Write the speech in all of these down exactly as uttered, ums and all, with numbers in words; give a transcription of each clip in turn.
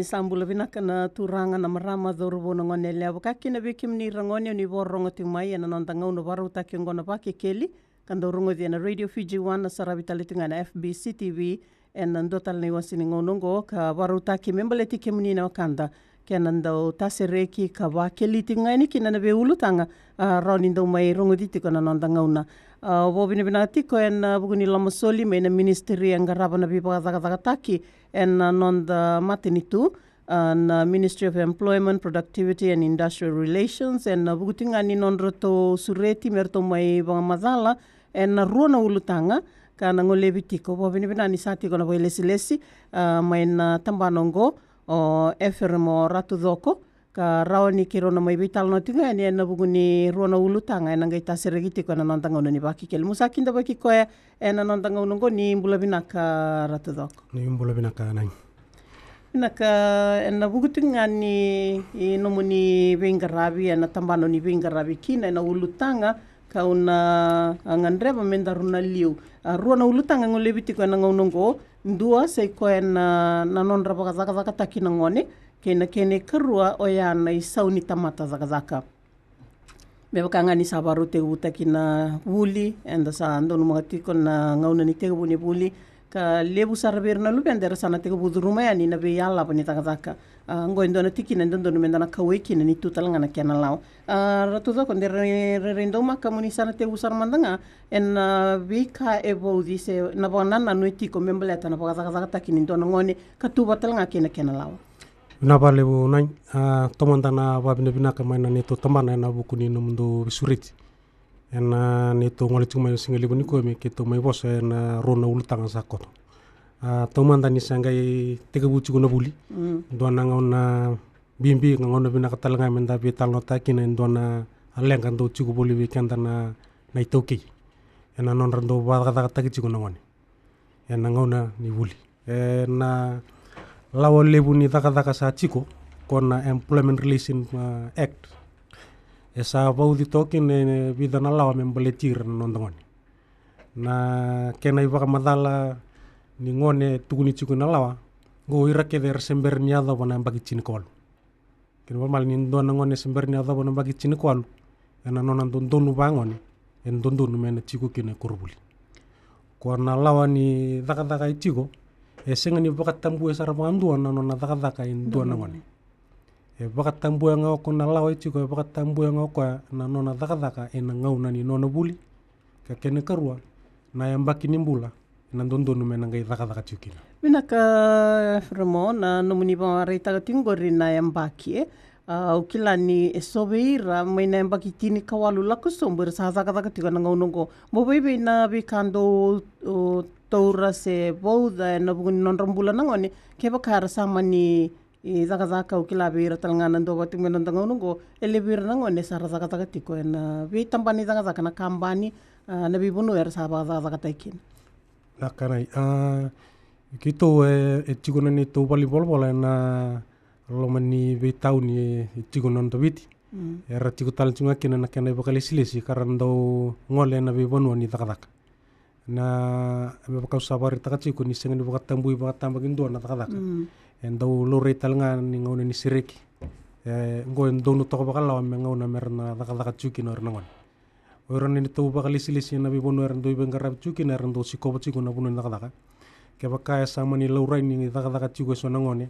Sa bula vinaka na turaga, na marama, cauravou, na gone yalewa, vaka kina vei kemuni ragone o ni vakarorogo tiko mai ena noda gauna vakarautaki oqo na Vakekeli, ka dau rogoci ena Radio Fiji One, na saravi tale tiko ga ena F B C T V ena dua tale na iwase ni gauna oqo, ka vakarautaki me baleti kemuni na wekada kei na dau tasereki ka vakekeli tiko ga yani kina na veiulutaga, a, rawa ni dau mai rogoci tiko ena noda gauna. A, vakavinavinaka tiko ena vuku ni lomasoli mai na ministry e qarava na veivakacakacakataki ena noda matanitu, a, na Ministry of Employment, Productivity and Industrial Relations, ena vuku tiko ga ni nodratou sureti me ratou mai vakamacala ena rua na ulutaga, ka na golevi tiko. Vakavinavinaka ni sa tiko na vakailesilesi, a, mai na tabana oqo, o Eferemo Ratucoko, ka rawa ni keirau na mai veitalanoa tiko yani ena vuku ni rua na ulutaga ena qai tasereki tiko ena noda gauna ni Vakekeli. Mo sa kidavaki koya ena noda gauna oqo. Ni bula vinaka, Ratucoko. Ni bula vinaka, Nai. Vinaka, ena vuku tiko ga ni, i nomuni veiqaravi ena tabana o ni veiqaravi kina ena ulutaga, kau na, a, gadreva me daru na liu. A, rua na ulutaga e golevi tiko ena gauna oqo, dua sa i koya na, na nodra vakacakacakataki na gone, kei na kena ikarua oya na isau ni tamata cakacaka. Me vaka ga ni sa vakarau tekivutaki na vuli, eda sa donumaka tiko na gauna ni tekivu ni vuli, ka levu sara vei ira na luveda era sa na tekivu curuma yani na veiyalava ni cakacaka. A, oqo e dua na tikina e dodonu meda na kauwai kina ni tu tale ga na kena lawa. A, Ratucoko, de rairai daumaka mo ni sa na tekivu sara mada ga ena veika e vauci se na vakanananu e tiko me baleta na vakacakacakataki ni dua na gone ka tu vata tale ga kei na kena lawa. Vinaka vakalevu, Nai. A, taumada na vakavinavinaka mai na neitou tabana ena vuku ni nomudou veisureti ena neitou gole tiko mai na siga levu nikua me keitou mai vosa ena rua na ulutaga sa koto. A, taumada ni sa qai tekivu tiko na vuli, dua na gauna bibi, gauna vinaka tale ga meda veitalanoataka kina e dua na leqa dau tiko voli vei keda na, na iTaukei ena nodra dau vakacakacakataki tiko na gone ena gauna ni vuli. Ena lawa levu ni cakacaka sa tiko, ko na Employment Relation, a, Act, e sa vauci toka kina e vica na lawa me baleti ira na noda gone. Na kena ivakamacala ni gone e tukuni tiko ena lawa, qo ira kece era se bera ni yacova na yabaki tinikawalu. Kena ivakamacala ni dua na gone se bera ni yacova na yabaki tinikawalu, ena nona dodonu vagone, e dodonu me na tiko kina e koronivuli. Ko na lawa ni cakacaka e tiko, e sega ni vakatabuya sara vakadua na nona cakacaka e dua na gone. E vakatabuya ga o koya na lawa e tiko, e vakatabuya ga o koya na nona cakacaka ena gauna ni nona vuli, ka kena ikarua, na yabaki ni bula ena dodonu me na qai cakacaka tiko kina. Vinaka, Eferemo, na nomuni vakaraitaka tiko qori na yabaki, e. A, au kila ni e so vei ira mai na yabaki tinikawalu lako sobu era sa cakacaka tiko ena gauna oqo. Mo vei vei na veika dou, o, taura se vauca ena vuku ni nodra bula na gone, kevaka era sa mani i cakacaka. Au kila vei ira tale ga na dua vata tiko mai na noda gauna oqo, e levu ira na gone sa ra cakacaka tiko ena veitabana ni cakacaka, na kabani, a, na veivanua era sa vakacakacakataki kina. Na ka, Nai, a, keitou e, e tiko na neitou valenivolavola ena loma ni veitauni e, e tiko na noda Viti. Mm. Era tiko tale tiko ga kina na kena ivakalesilesi ka ra dau gole ena veivanua ni cakacaka. Na, me vaka au sa vakaraitaka tiko ni sega ni vakatabui vakatabakidua na cakacaka. Mm. E dau laurai tale ga ni gauna ni sereki. E, qo e donu toka vakalawa me gauna me ra na cakacaka tiko kina o ira na gone. O ira na neitou vakalesilesi ena veivanua era dau veiqaravi tiko kina era dau sikova tiko na vanua ni cakacaka. Kevaka e sa mani laurai ni cakacaka tiko e so na gone,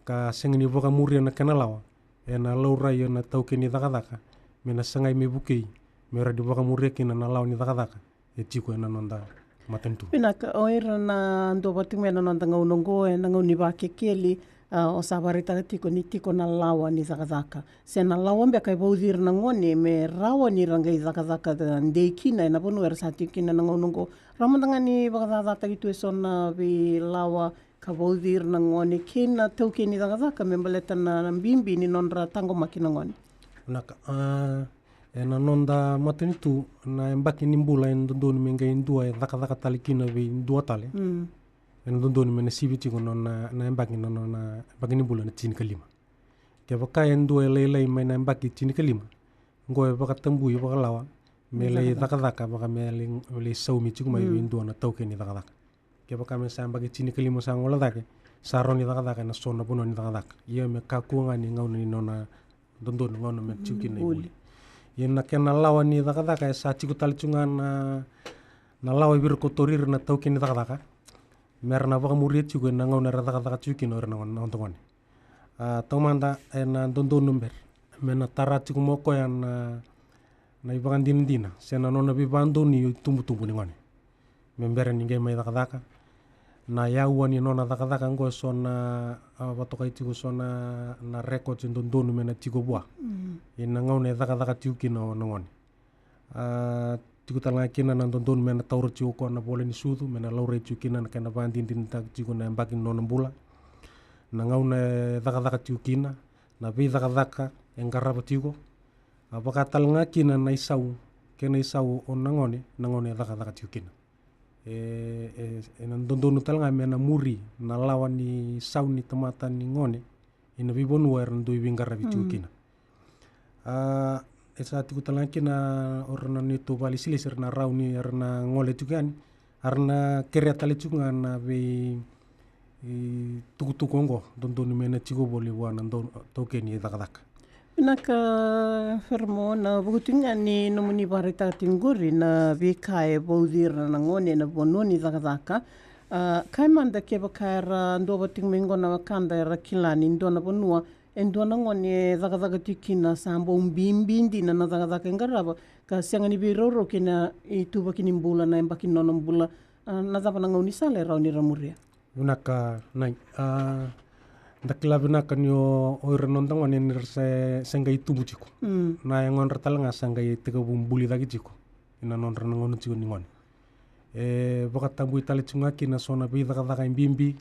ka sega ni vakamuria na kena lawa, ena laurai ena taukei ni cakacaka me na sagai me vukei, me rawa ni vakamuria kina na lawa ni cakacaka e tiko ena noda matanitu. Vinaka, o ira na dua vata tiko mai na noda gauna oqo, ena gauna ni Vakekeli, a, o sa vakaraitaka tiko ni tiko na lawa ni cakacaka. Se na lawa beka e vauci ira na gone me rawa ni ra qai cakacaka dei kina ena vanua era sa tiko kina ena gauna oqo. Rawa mada ga ni vakacacataki tu e so na veilawa ka vauci ira na gone kei na taukei ni cakacaka me baleta na, na bibi ni nodra taqomaki na gone. Vinaka, a, ena noda matanitu, na yabaki ni bula e dodonu me qai dua e cakacaka tale kina vei dua tale. Mm. Ena dodonu me na sivi tiko na nona, na yabaki, na nona yabaki ni bula na tinikalima. Kevaka e dua e lailai mai na yabaki tinikalima, qo e vakatabui vakalawa me lai cakacaka, vaka me lai, lai saumi tiko mai vei dua na taukei ni cakacaka. Kevaka me sa yabaki tinikalima sa gole cake, sa rawa ni cakacaka ena so na vanua ni cakacaka. Ia me kakua ga ni gauna ni nona dodonu, gauna me tiko kina na ivuli. Ia na kena lawa ni cakacaka e sa tiko tale tiko ga na, na lawa e vei ira ko tori ira na taukei ni cakacaka me ra na vakamuria tiko ena gauna era cakacaka tiko kina o ira na gone, na noda gone. A, taumada ena dodonu bera me na tara tiko mai o koya na, na ivakadinadina se na nona veivakadonui o itubutubu ni gone me bera ni qai mai cakacaka. Na yaua ni nona cakacaka oqo e so na, a, vakatokai tiko so na, na records e dodonu me na tiko vua ena gauna e cakacaka tiko kina o na gone. A, tiko tale ga kina na dodonu me na taura tiko o koya na vola ni sucu, me na laurai tiko kina na kena vakadinadinataki tiko na yabaki ni nona bula, na gauna e cakacaka tiko kina, na veicakacaka e qarava tiko. A, vaka tale ga kina na isau, kei na isau o na gone, na gauna e cakacaka tiko kina. E, e, ena dodonu tale ga me na muri na lawa ni sau ni tamata ni gone ena veivanua era na dui veiqaravi tiko kina. A, e sa tiko tale ga kina o ira na neitou vakalesilesi era na rawa ni era na gole tiko yani, era na kerea tale tiko ga na vei, e, tukutuku oqo, dodonu me na tiko voli vua na dau, taukei ni cakacaka. Vinaka Fermo, na vuku tiko ga ni nomuni vakaraitaka tiko qori na veika e vauci ira na gone ena vanua ni cakacaka. A, kaya mada kevaka era duavata tiko mai qo na wekada era kila ni dua na vanua e dua na gone e cakacaka tiko kina, sa bau bibi dina na cakacaka e qarava ka sega ni veiraurau kei na ituvaki ni bula, na yabaki ni nona bula. A, na cava na gaunisala e rawa ni ra muria? Vinaka Nai. A, da kila vinaka ni o, o ira na noda gone ni ra se, se qai tubu tiko. Na yagodra tale ga sa qai tekivu buli cake tiko ena nodra na gauna tiko ni gone. E vakatabui tale tiko ga kina so na veicakacaka e bibi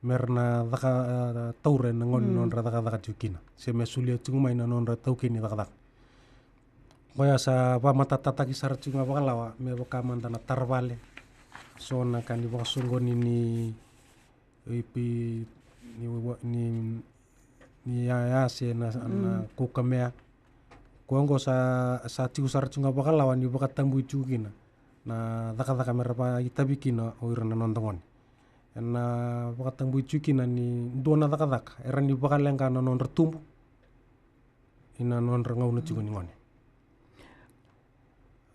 me ra na caka, a, taura ena gauna ni nodra cakacaka tiko kina, se me solia tiko mai na nodra taukei ni cakacaka. Koya sa vakamatatataki sara tiko ga vakalawa me vaka mada na taravale, so na ka ni vakasoqoni ni, ni ipi, ni, ni, ni yaya se na, na kaukamea. Koya oqo sa, sa tiko sara tiko ga vakalawa ni vakatabui tiko kina na cakacaka me ra vakaitavi kina o ira na noda gone. Ena vakatabui tiko kina ni dua na cakacaka era ni vakaleqa na nodra tubu ena nodra gauna tiko ni gone.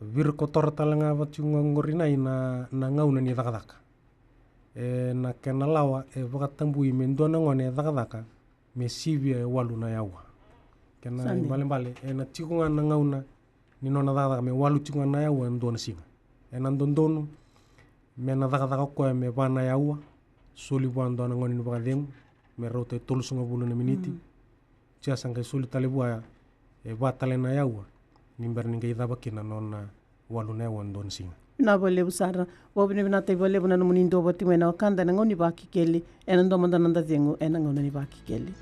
Viri kotora tale ga vata tiko ga qori Nai na, na gauna ni cakacaka. Ena kena lawa e vakatabui me dua na gone e cakacaka me sivia e walu na yaua. Kena ibalebale ena tiko ga na gauna ni nona cakacaka me walu tiko ga na yaua ena dua na siga. Ena dodonu me na cakacaka o koya me va na yaua, soli vua dua na gone ni vakacegu me rauta e tolusagavulu na miniti. Tia sa qai soli tale vua e va tale na yaua ni bera ni qai cava kina na nona walu na yaua ena dua na siga. Vinaka vakalevu sara. Vakavinavinaka vakalevu na nomuni duavata tiko mai na wekada ena gauna ni Vakekeli, ena dua mada na noda cegu ena gauna ni Vakekeli.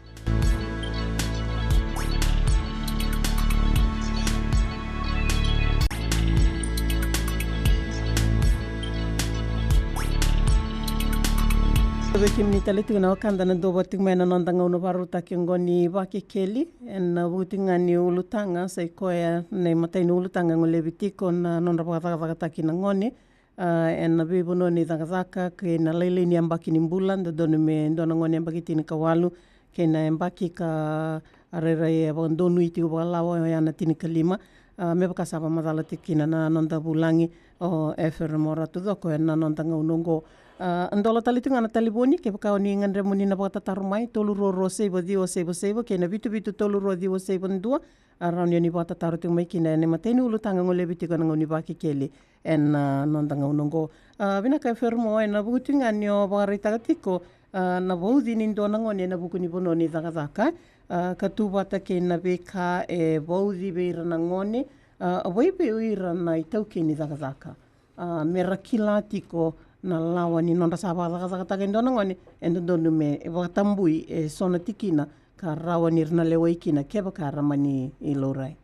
Vei kemuni tale tiko na wekada na duavata tiko mai na noda gauna vakarautaki oqo ni Vakekeli. Ena vuku tiko ga ni ulutaga, sa i koya na imatai ni ulutaga e golevi tiko na nodra vakacakacakataki na gone, a, ena veivanua ni cakacaka kei na lailai ni yabaki ni bula, dodonu me dua na gone yabaki tinikawalu kei na yabaki ka rairai e vakadonui tiko vakalawa oya na tinikalima. A, me vaka sa vakamacala tiko kina na noda vulagi o Eferemo Ratucoko ena noda gauna oqo. A, dola tale tiko ga na talevoni kevaka o ni gadreva mo ni na vakatataro mai, tolu rua rua saiva ciwa saiva saiva kei na vitu vitu tolu rua ciwa saiva dua. A, rawa ni o ni vakatataro tiko mai kina ena imatai ni ulutaga e golevi tiko ena gauna ni Vakekeli ena, a, noda gauna oqo. A, vinaka Eferemo, ena vuku tiko ga ni o vakaraitaka tiko, a, na vauci ni dua na gone ena vuku ni vanua ni cakacaka, a, ka tu vata kei na veika e vauci vei ira na gone, a, vei, vei ira na itaukei ni cakacaka, a, me ra kila tiko na lawa ni nodra sa vakacakacakataka e dua na gone, e dodonu me vakatabui e so na tikina ka rawa ni ra na lewai kina kevaka ra mani laurai.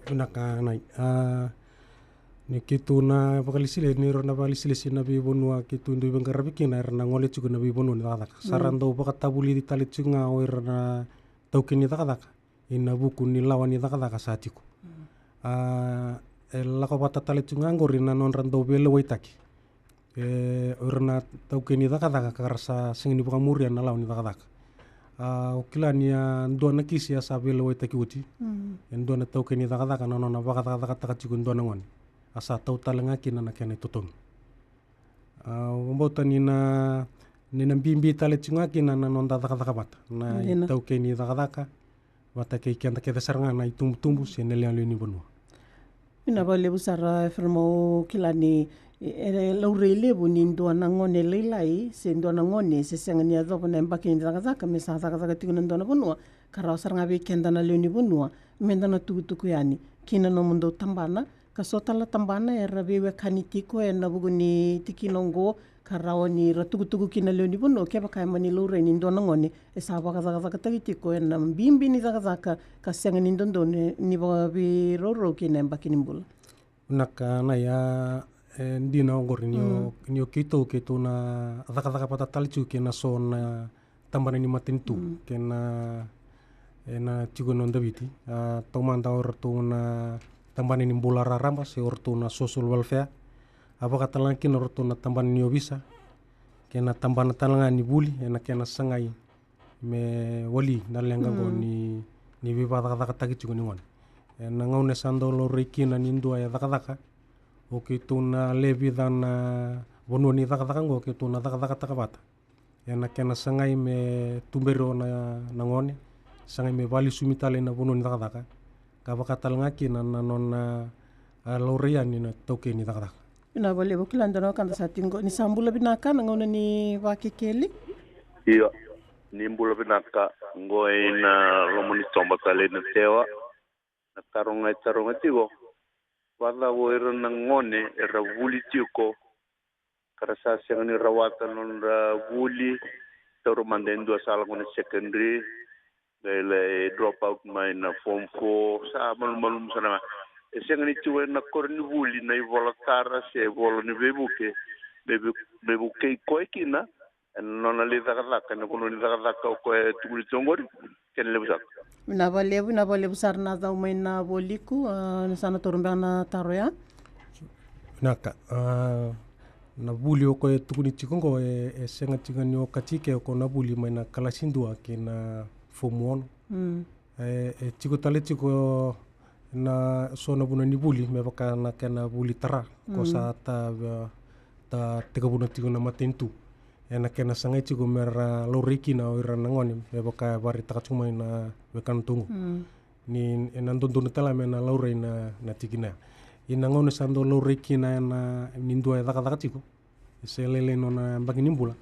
Vinaka Nai. A, ni keitou na vakalesilesi, ni ra na vakalesilesi na veivanua keitou dui veiqaravi kina, era na gole tiko na veivanua ni cakacaka. Sa ra dau vakatavulici tale tiko ga o ira na taukei ni cakacaka ena vuku ni lawa ni cakacaka sa tiko. A, e lako vata tale tiko ga qori na nodra dau veilewaitaki Pe o ira na taukei ni cakacaka ka ra sa sega ni vakamuria na lawa ni cakacaka. A, o kila ni a dua na kisi a sa veilewaitaki oti. E dua na taukei ni cakacaka na nona vakacakacakataka tiko e dua na gone. A sa tau tale ga kina na kena itotogi. A, vakabauta ni na, ni na bibi tale tiko ga kina na noda cakacaka vata. Na itaukei ni cakacaka, vata kei keda kece sara ga na itubutubu se na lewe ni vanua. Ina vakalevu sara e Fermau, kila ni e laurai levu ni dua na gone lailai se dua na gone se sega ni yacova na yabaki ni cakacaka me sa cakacaka tiko na dua na vanua, ka rawa sara ga vei keda na lewe ni vanua me da na tukutuku yani ki na nomudou tabana, ka so tale na tabana era veiwekani tiko ena vuku ni tikina oqo, ka rawa ni ra tukutuku ki na lewe ni vanua kevaka e mani laurai ni dua na gone e sa vakacakacakataki tiko ena bibi ni cakacaka ka sega ni dodonu ni vakaveiraurau ki na yabaki ni bula. Vinaka Nai, a, e dina oqori ni o, ni o keitou, keitou na cakacaka vata tale tiko kei na so na tabana ni matanitu kei na, e na tiko e noda Viti. A, taumada o iratou na tabana ni bula raraba se o iratou na social welfare. A, vaka tale ga kina o iratou na tabana ni ovisa kei na tabana tale ga ni vuli, ena kena sagai me wali na leqa oqo ni, ni veivakacakacakataki tiko ni gone. Ena gauna e sa dau laurai kina ni dua e cakacaka, o keitou na lewe vica na vanua ni cakacaka oqo keitou na cakacakataka vata. Ena kena sagai me tuberi o na, na gone, sagai me valisumi tale na vanua ni cakacaka, ka vaka tale ga kina na nona, a, laurai yani na taukei ni cakacaka. Vinaka vakalevu. Kila dua na wekada sa tiko qo, ni sa bula vinaka na gauna ni Vakekeli. Io, ni bula vinaka. Qo ina loma ni toba tale ina Tewa. Na taro ga e taroga tiko, vakacava o ira na gone era vuli tiko ka ra sa sega ni rawata na nodra vuli. Taura mada e dua sa lako na secondary, qai lai drop out mai na form four, sa malumalumu sara ga. E sega ni tiko ena koro ni vuli na ivola tara se ivola ni veivuke me, me vukei koya kina ena nona lai cakacaka ena vanua ni cakacaka o koya e tukuni tiko oqori. Kena levu sara. Vinaka vakalevu, vinaka vakalevu sara na cau mai na Vualiku, a, ni sa na taura beka na taro ya. Vinaka, a, na vuli o koya e tukuni tiko oqo e, e sega tiko ni okati ke o koya na vuli mai na kalasi dua kei na fomu ono. E, e tiko tale tiko na so na vanua ni vuli me vaka na kena vuli tara ko sa ta, ta tekivuna tiko na matanitu. Ena kena sagai tiko me ra laurai kina o ira na gone me vaka e vakaraitaka tiko mai na wekana tu oqo. Ni ena dodonu tale me na laurai na, na tikina ya. Ina gauna sa dau laurai kina ena ni dua e cakacaka tiko, e se lailai nona yabaki ni bula,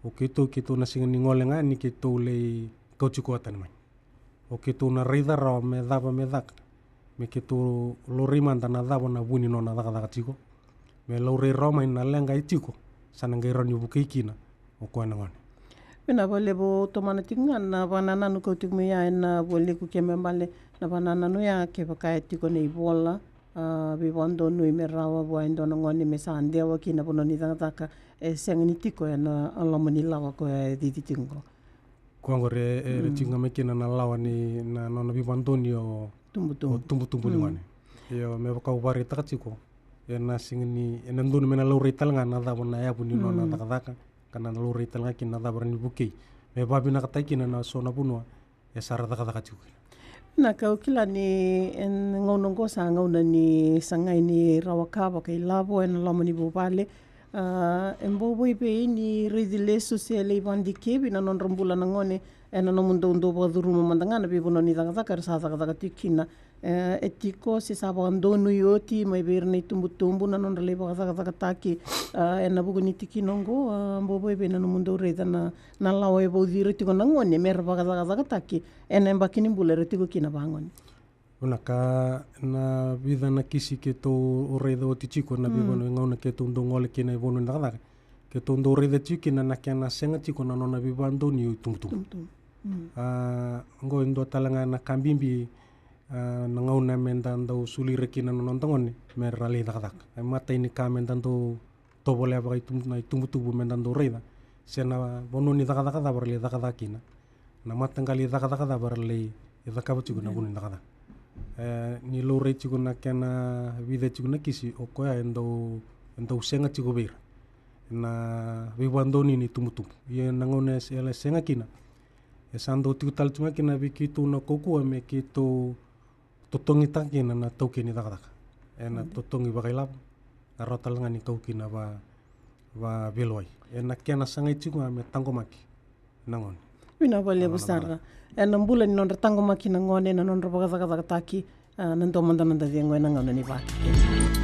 o keitou, keitou na sega ni gole ga ni keitou lai kauti koya tani mai. O keitou na raica rawa me cava me caka, me keitou laurai mada na cava na vu ni nona cakacaka tiko, me laurai rawa mai na leqa e tiko, sa na qai rawa ni vukei kina o koya na gone. Vinaka vakalevu. Tomana tiko ga na vakanananu kau tiko mai ya ena Vualiku, ke me bale na vakanananu ya, kevaka e tiko na ivola, a, veivakadonui me rawa vua e dua na gone me sa dewa ki na vanua ni cakacaka, e sega ni tiko ena loma ni lawa koya e cici tiko oqo. Koya oqori e, e tiko ga mai kina na lawa ni na nona veivakadonui o tubutubu, o tubutubu ni gone. Io, me vaka au vakaraitaka tiko, ena sega ni, ena dodonu me na laurai tale ga na cava na yavu ni nona cakacaka, ka na laurai tale ga kina na cava e rawa ni vukei me vakavinakataki kina na so na vanua e sa ra cakacaka tiko kina. Na ka au kila ni, e, gauna oqo sa gauna ni sagai ni rawa ka vakailavo ena loma ni vuvale. A, e bau vei vei ni raici lesu se lai vakadikevi na nodra bula na gone ena nomudou dau vakacuruma mada ga na veivanua ni cakacaka era sa cakacaka tiko kina. E, e tiko se sa vakadonui oti mai vei ira na itubutubu na nodra lai vakacakacakataki, a, ena vuku ni tikina oqo, a, bau vei vei na nomudou raica na, na lawa e vauci ira tiko na gone me ra vakacakacakataki ena yabaki ni bula era tiko kina vagone. Vinaka, na vica na kisi keitou raica oti tiko na veivanua, gauna keitou dau gole kina i vanua ni cakacaka, keitou dau raica tiko kina na kena sega tiko na nona veivakadonui o itubutubu. A, oqo e dua tale ga na ka bibi, a, na gauna me da dau soli ira kina na noda gone me ra lai cakacaka. E matai ni ka me da dau tovolea vaka itu, na itubutubu me da dau raica se na vanua ni cakacaka cava ra lai cakacaka kina. Na mataqali cakacaka cava ra lai cakava tiko na vanua ni cakacaka. E, ni laurai tiko na kena vica tiko na kisi, o koya e dau, e dau sega tiko vei ira. na veivakadonui ni tubutubu. Ia na gauna e se-, e sega kina, e sa dau tiko tale tu ga kina vei keitou na kaukauwa me keitou totogitaka kina na taukei ni cakacaka. Ena totogi vakailavo, na rawa tale ga ni kau kina va, vaveilewai. Ena kena sagai tiko ga me taqomaki na gone. Vinaka vakalevu sara. Ena bula ni nodra taqomaki na gone, na nodra vakacakacakataki, a, na dua mada noda cegu ena gauna ni Vakekeli.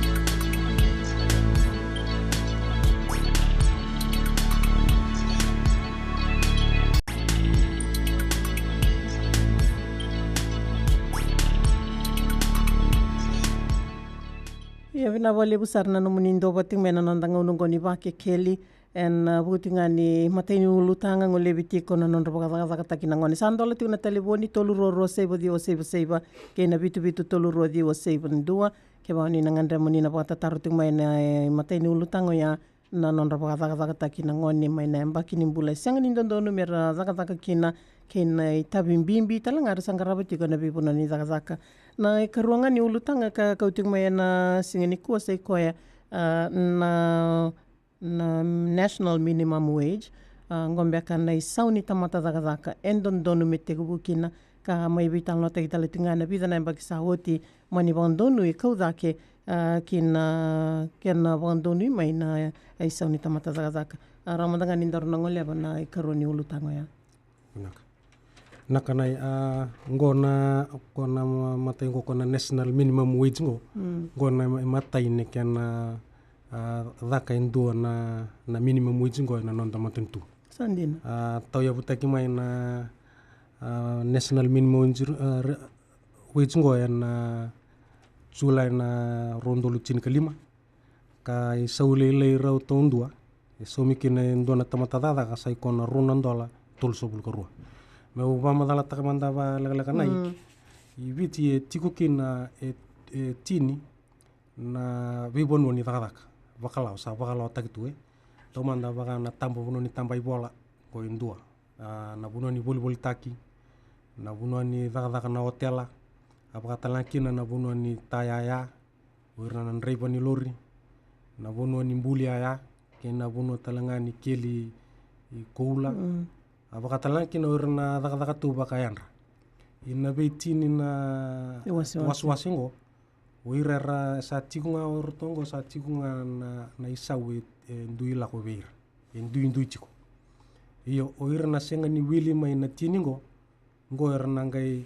Ia, vinaka vakalevu sara na nomuni dau vata tiko mai ena noda gauna oqo ni Vakekeli. Ena, a, vuku tiko ga ni matai ni ulutaga, golevi tiko na nodra vakacakacakataki na gone. Sa dola tiko na talevoni, tolu rua rua saiva ciwa saiva saiva, kei na vitu vitu tolu rua ciwa saiva dua. Kevaka ni na gadreva mo ni na vakatataro tiko mai ena, e, matai ni ulutaga oya, na nodra vakacakacakataki na gone mai na yabaki ni bula e sega ni dodonu mera cakacaka kina, kei na itavi bibi tale ga era sa qarava tiko ena veivanua ni cakacaka. Na ikarua ga ni ulutaga ka kau tiko mai ena siga nikua sa i koya, a, na na national minimum wage, a, oqo beka na isau ni tamata cakacaka e dodonu me tekivu kina, ka mai veitalanoataki tale tiko ga ena vica na yabaki sa oti, mani vakadonui kau cake, a, ki na kena vakadonui mai na isau ni tamata cakacaka. A, rawa mada ga ni daru na goleva na ikarua ni ulutaga oya. Vinaka. Na ka na, a, oqo na, ko na ma-, matai oqo ko na national minimum wage oqo. Mm. Oqo na ma-, matai ni kena, a, caka e dua na, na minimum wage oqo ena noda matanitu. Sa dina. A, tauyavutaki mai na, a, national minimum wage, a, re-, wage oqo ena Julai na rua na udolu tinikalima. Ka isau lailai rau taudua e saumi kina e dua na tamata cakacaka sa i koya na rua na dola tolusagavulu ka rua. Meu vakamacalataka mada vakalekaleka na i, mm, i Viti e tiko kina e, e tini na veivanua ni cakacaka vakalawa, sa vakalawataki tu, e. Taumada vaka na taba, vanua ni taba i vola, ko e dua. A, na vanua ni volivolitaki, na vanua ni cakacaka na otela, a vaka tale ga kina na vanua ni tayaya, o ira na draiva ni lori, na vanua ni buli yaya, kei na vanua tale ga ni keli i koula. Mm. A vaka tale ga kina o ira na cakacaka tu vakayadra. Ina veitini na iwasewase, iwasewase oqo, o ira era sa tiko ga, o iratou oqo sa tiko ga na, na isau e, e dui lako vei ira, e duidui tiko. Io, o ira na sega ni wili mai na tini oqo, oqo era na qai,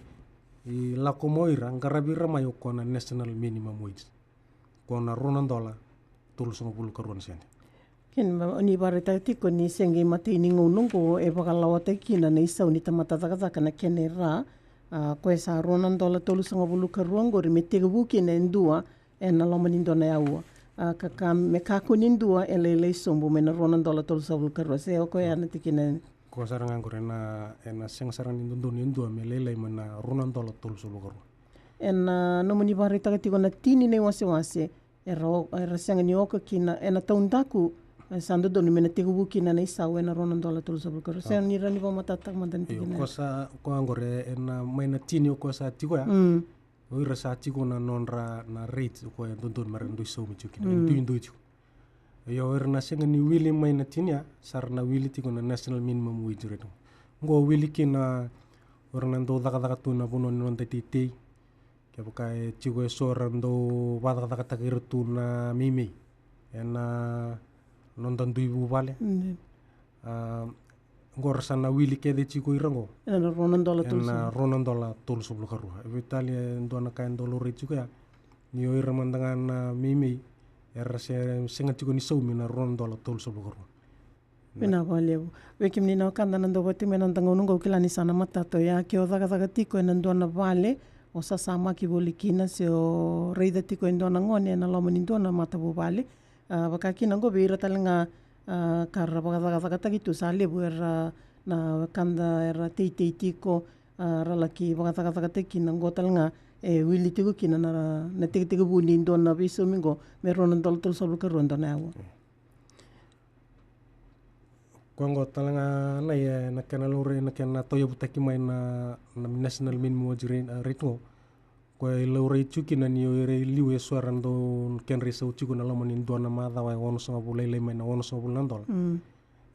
i, lako mai o ira, qaravi ira mai o koya na national minimum wage. Koya na rua na dola tolusagavulu ka rua na sede. Kena ibalebale ni vakaraitaka tiko ni se qai matai ni gauna oqo e vakalawataki kina na isau ni tamata cakacaka na kena i ra, a, koya sa rua na dola tolusagavulu ka rua oqori me tekivu kina e dua ena loma ni dua na aua. A, ka, ka me kakua ni dua e lailai sobu mai na rua na dola tolusagavulu ka rua, se o koya na tikina. Koya sara ga oqori ena, ena sega sara ga ni dodonu e dua me lailai mai na rua na dola tolusagavulu ka rua. Ena, a, nomuni vakaraitaka tiko na tini na iwasewase era o-, era sega ni oka kina, ena taudaku, e, sa dodonu me na tekivu kina na isau ena rua na dola tolusagavulu ka rua. Sega ni rawa ni vakamatatataka mada na tikina. Io, koya sa, koya oqori ena mai na tini o koya sa tiko ya. Mm. O ira sa tiko na nodra na rate o koya e dodonu mera dui saumi tiko kina. Mm. E duidui tiko. Io, o ira na sega ni wili mai na tini ya, sa ra na wili tiko na national minimum wage rate. Oqo wili kina o ira na dau cakacaka tu na vanua ni noda teitei. Kevaka e tiko eso era dau vakacakacakataki ira tu na meimei ena noda dui vuvale. Mm. A, oqo ra sa na wili kece tiko ira oqo ena rua na dola tolusagavulu ka rua. E veitalia e dua na ka e dau laurai tiko ya, ni o ira mada ga na meimei era se, sega tiko ni saumi na rua na dola tolusagavulu ka rua. Vinaka vakalevu. Vei kemuni na wekada na dau vata tiko mai ena noda gauna oqo, au kila ni sa na matata oya, ke o cakacaka tiko ena dua na vale, o sasamaki voli kina, se o raica tiko e dua na gone ena loma ni dua na matavuvale. A, vaka kina oqo vei ira tale ga, a, ka ra vakacakacakataki tu, sa levu era na wekada era teitei tiko, a, ra laki vakacakacakataki kina, oqo tale ga e wili tiko kina na, na tekitekivu ni dua na veisaumi oqo me rua na dola tolusagavulu ka rua e dua na aua. Koya oqo tale ga na, e, na kena laurai, na kena tauyavutaki mai na, na national minimum wage rate, a, rate oqo. E laurai tiko kina ni o ira e liu eso era dau kedra isau tiko na loma ni dua na macawa e onosagavulu, lailai mai na onosagavulu na dola. Mm.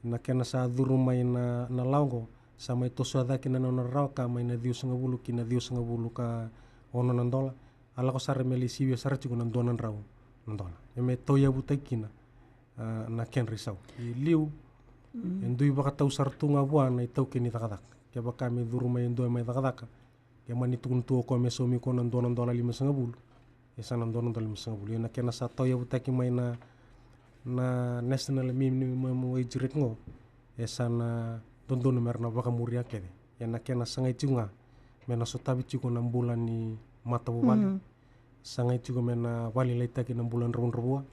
Na kena sa curu mai na, na lawa oqo, sa mai tosoya cake na nona rawa ka mai na ciwasagavulu ki na ciwasagavulu ka ono na dola. A lako sara me lai sivia sara tiko na dua na drau na dola. E me tauyavutaki kina, a, na kedra isau. I liu, mm, e dui vakatau sara tu ga vua na itaukei ni cakacaka. Kevaka me curu mai e dua mai cakacaka, ke mani tukuna tu o koya me saumi koya na dua na dola limasagavulu, e sa na dua na dola limasagavulu. Ia na kena sa tauyavutaki mai na, na national minimum wage rate oqo, e sa na dodonu me ra na vakamuria kece. Ia na kena sagai tiko ga me na sotavi tiko na bula ni matavuvale. Mm. Sagai tiko me na valelaitaki na bula dravudravua.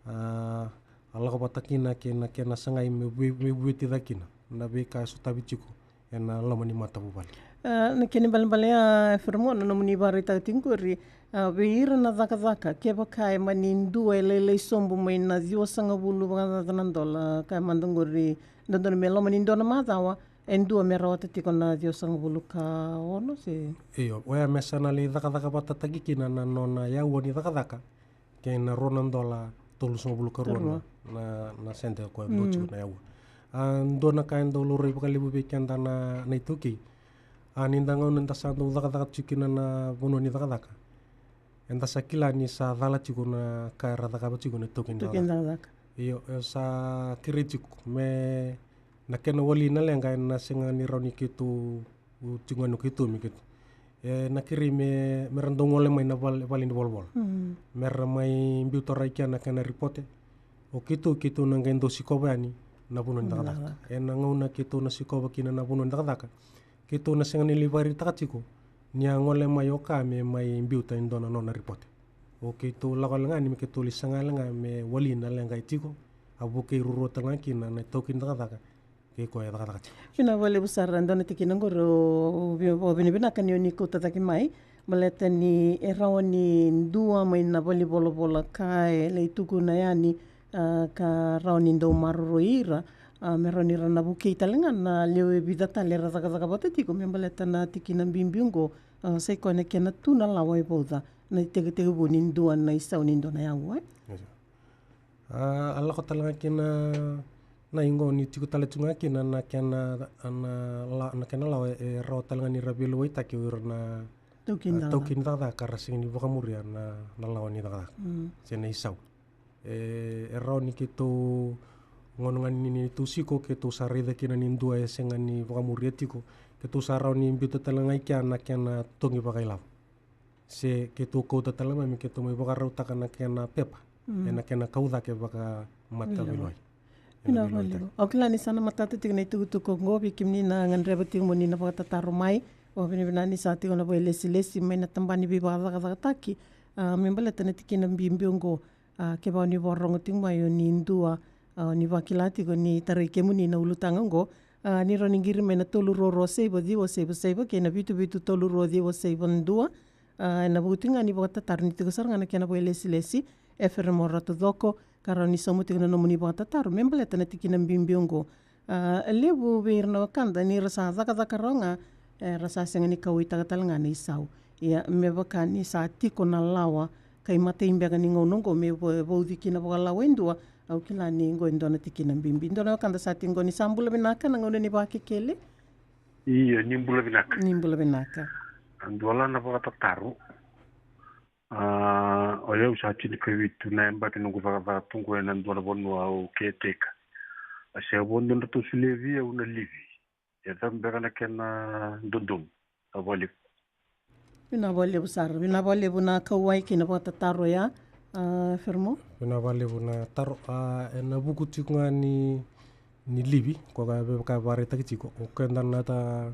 A, a lako vata kina kei na kena sagai me vei-, me vueti cake kina na veika e sotavi tiko ena loma ni matavuvale. A, na kena ibalebale, a, Feremo, na nomuni vakaraitaka tiko qori, a, vei ira na cakacaka, kevaka e mani dua e lailai sobu mai na ciwasagavulu vakacaca na dola, ka e mada qori, dodonu me loma ni dua na macawa, e dua me rawata tiko na ciwasagavulu ka ono, se? Io, oya me sa na lai cakacaka vatataki kina na nona yaua ni cakacaka, kei na rua na dola tolusagavulu ka rua na, na, na sede ko e dua tiko na yaua. A, dua na ka e dau laurai vakalevu vei keda na, na iTaukei. A, ni da gauna da sa dau cakacaka tiko kina na vanua ni cakacaka, eda sa kila ni sa cala tiko na ka era cakava tiko na itaukei ni cakacaka. Io, e sa kerei tiko me na kena wali na leqa ena sega ni rawa ni keitou tiko ga ni keitou me keitou. E na kerei me, me ra dau gole mai na vale, vale ni volavola. Mm. Me ra mai biuta rai kea na kena ripote. O keitou, keitou na qai dau sikova yani na vanua ni cakacaka. Ena gauna keitou na sikova kina na vanua ni cakacaka, keitou na sega ni lai vakaraitaka tiko ni a gole mai o ka me mai biuta e dua na nona ripote. O keitou lako wale ga ni me keitou lai saga wale ga me wali na leqa e tiko, a vukei ruarua tale ga kina na itaukei ni cakacaka kei koya e cakacaka tiko. Vinaka vakalevu sara, dua na tikina oqori o, o, o vinavinaka ni o ni kauta cake mai, baleta ni e rawa ni dua mai na valenivolavola ka e lai tukuna yani, a, ka rawa ni dau maroroi ira, a, me rawa ni ra na vukei tale ga na lewe vica tale era cakacaka vata tiko, me baleta na tikina bibi oqo, a, sai koya na kena tu na lawa e vauca na itekitekivu ni dua na isau ni dua na yaua, e? Io. A, a lako tale ga kina na iqo ni tiko tale tu ga kina na kena, na la-, na kena lawa e rawa tale ga ni ra veilewaitaki o ira na itaukei ni cakacaka ka ra sega ni vakamuria na, na lawa ni cakacaka. Mm. Se na isau. E, e rawa ni keitou gauna ga ni, ni tou siko, keitou sa raica kina ni dua e sega ni vakamuria tiko, keitou sa rawa ni biuta tale ga i kea na kena togi vakailavo. Se keitou kauta tale mai me keitou mai vakarautaka na kena pepa, mm, ena kena kau cake vakamataveilawa. Vinaka vakalevu. Au kila ni sa na matata tiko na itukutuku oqo vei kemuni na gadreva tiko mo ni na vakatataro mai. Au vakavinavinaka ni sa tiko na vakailesilesi mai na tabana ni veivakacakacakataki, a, me baleta na tikina bibi oqo. A, kevaka o ni vakarorogo tiko mai o ni dua, a, o ni vakila tiko ni tarai kemuni na ulutaga oqo, a, ni rawa ni qiri mai na tolu rua rua saiva ciwa saiva saiva kei na vitu vitu tolu rua ciwa saiva dua. A, ena vuku tiko ga ni vakatataro ni tiko sara ga na kena vakailesilesi, Eferemo Ratucoko, ka rawa ni sauma tiko na nomuni vakatataro me baleta na tikina bibi oqo. A, e levu vei ira na wekada ni ra sa cakacaka rawa ga, e, ra sa sega ni kauwaitaka tale ga na isau. Ia, me vaka ni sa tiko na lawa ka imatai beka ni gauna oqo me vo-, vauci kina vakalawa e dua, au kila ni oqo e dua na tikina bibi. Dua na wekada sa tiko oqo, ni sa bula vinaka, na gauna ni Vakekeli. Io, ni bula vinaka. Ni bula vinaka. A dua la na vakatataro. A, o yau sa tinikavitu na yabaki noqu cakacaka tu qo ena dua na vanua au caretaker. A se a vo dua dratou solia vei au na livi, e cava beka na kena dodonu? Vinaka vakalevu. Vinaka vakalevu sara. Vinaka vakalevu na kauwai kei na vakatataro ya, a, Feremo. Vinaka vakalevu na taro, a, ena vuku tiko ga ni ni livi, ko ka vevaka vakaraitaki tiko, o keda na ta-,